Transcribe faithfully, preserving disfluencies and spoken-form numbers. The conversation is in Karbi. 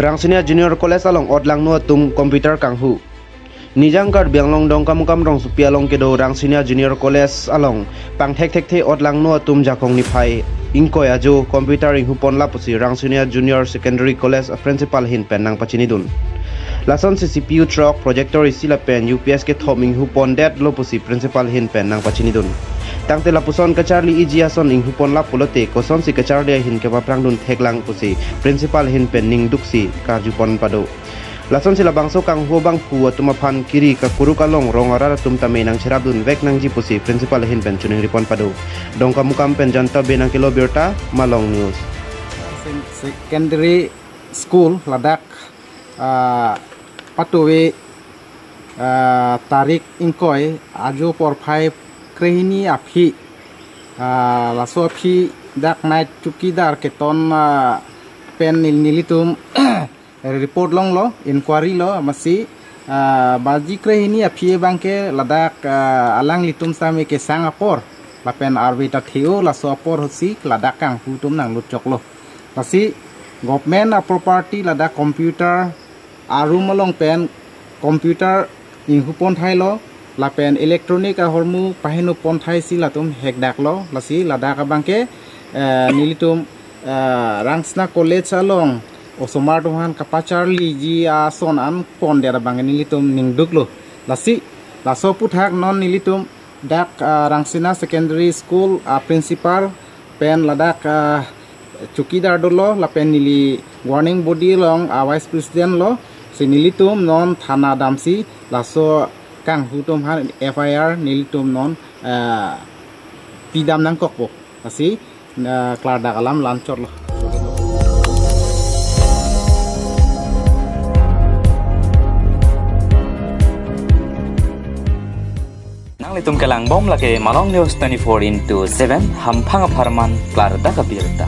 Rangsina Junior College along otlangno atum computer kanghu. Nijang Karbi Anglong Dongkamukam rongsopi along kedo Rangsina Junior College along pangthek thekthe otlangno atum Jakhong niphai ingkoi ajo computer inghupon lapusi Rangsina Junior Secondary College a principal ahin pen nangpachinidun. Lasonsi C P U throk, projector isi lapen U P S kethom inghupondetlo pusi principal ahin pen nangpachinidun. Tangte lapuson kacharli iji ason inghupon lap pulote kosonsi kacharli ahin kepaprangdun theklang pusi principal ahin pen ningduksi karjupon pado. Lasonsi labangso kanghu abangphu atum aphan kiri kakuruk along rong arat atum tame nangcherapdunvek nangji pusi principal ahin pen chiningripon pado. Dongkamukam pen Janta Bey nangkelo birta, Malong News. Secondary School ladak, ah, patuwi, ah, tarik ingkoi ajo porphai krehini aphi, ah, laso aphi dak night chowkidar keton, ah, pen nil-, nelitum report longlo, inquiry lo, amatsi, ah, baji krehini aphi abangke ladak, ah, alanglitum sitame kesang apor lapen arve ta the-o, laso apor ahutsi ladak kanghu atum nanglut choklo. Lasi government a property ladak computer a room along pen computer inghupon thailo lapen electronic ahormu pahinupon thaisi latum hekdaklo. Lasi ladak abangke, eh, nelitum, eh, Rangsina College along osomar atum aphan kapacharliji ason an pondet abangke nelitum ningduklo. Lasi laso aphuthak non nelitum dak, ah, Rangsina Secondary School, ah, principal pen ladak, ah, chowkidar dolo lapen neli governing body along, ah, vice president lo, si nelitum non thana damsi laso kanghu atum aphan F I R nelitum non, ah, pidam nangkokpo. Lasi, ah, klardak alam la-anchotlo. Nanglitum kelangbom lake Malong News twenty-four into seven, hamphang apharman klardak abirta.